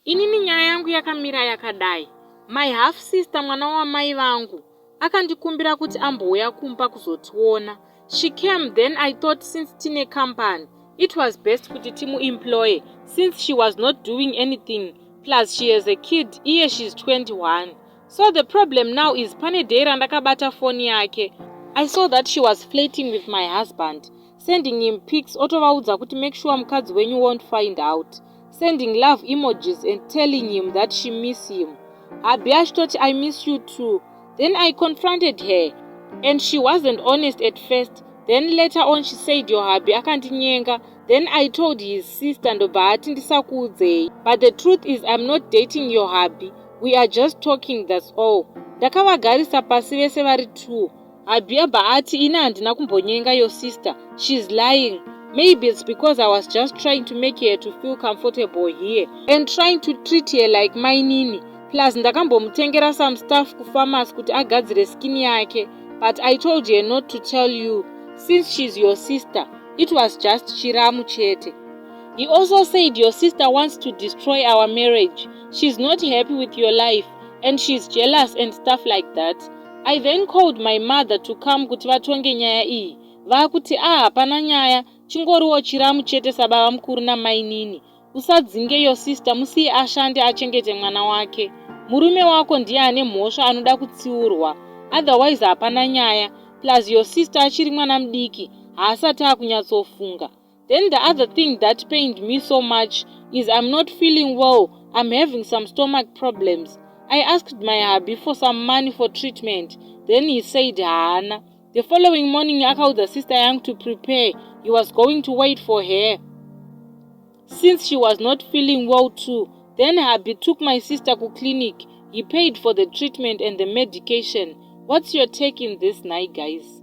Inini nyaya yangu yakamira yakadai. My half sister mwana wamai vangu akandikumbira kuti ambouya kumba kuzotiona. She came, then I thought since tine company it was best kuti timu-employ since she was not doing anything, plus she has a kid, iye she's 21. So the problem now is pane day Ndakabata phone yake. I saw that she was flirting with my husband, sending him pics otovaudza kuti make sure mukadzi wenyu won't find out, sending love emojis and telling him that she miss him. Habi achitoti I miss you too. Then I confronted her and she wasn't honest at first. Then later on she said your hubby akandinyenga. Then I told his sister ndobva ati ndisakuudzei. But the truth is I'm not dating your hubby. We are just talking, that's all. Ndakavagarisa pasi vese vari two. Hubby abva ati ina handina kumbonyenga your sister. She's lying. Maybe it's because I was just trying to make her to feel comfortable here and trying to treat her like my nini. Plus ndakambomutengera some stuff kufamasi kuti agadzire skin yake. But I told her not to tell you. Since she's your sister, it was just chiramu chete. He also said your sister wants to destroy our marriage. She's not happy with your life and she's jealous and stuff like that. I then called my mother to come kuti vatonge nyaya iyi. Vakuti hapana nyaya, chingoriwo chiramu chete sababa mukuru namai nini. Usadzinge your sister, musiye ashande achengete mwana wake. Murume wako ndiye ane mhosva anoda kutsiurwa. Otherwise hapana nyaya. Plus your sister achiri mwana mudiki, haasati akunyatsofunga. Then the other thing that pained me so much is I'm not feeling well. I'm having some stomach problems. I asked my hubby for some money for treatment. Then he said haana. The following morning akaudza sister yangu to prepare. He was going to wait for her since she was not feeling well too. Then hubby took my sister to clinic. He paid for the treatment and the medication. What's your take in this night, guys?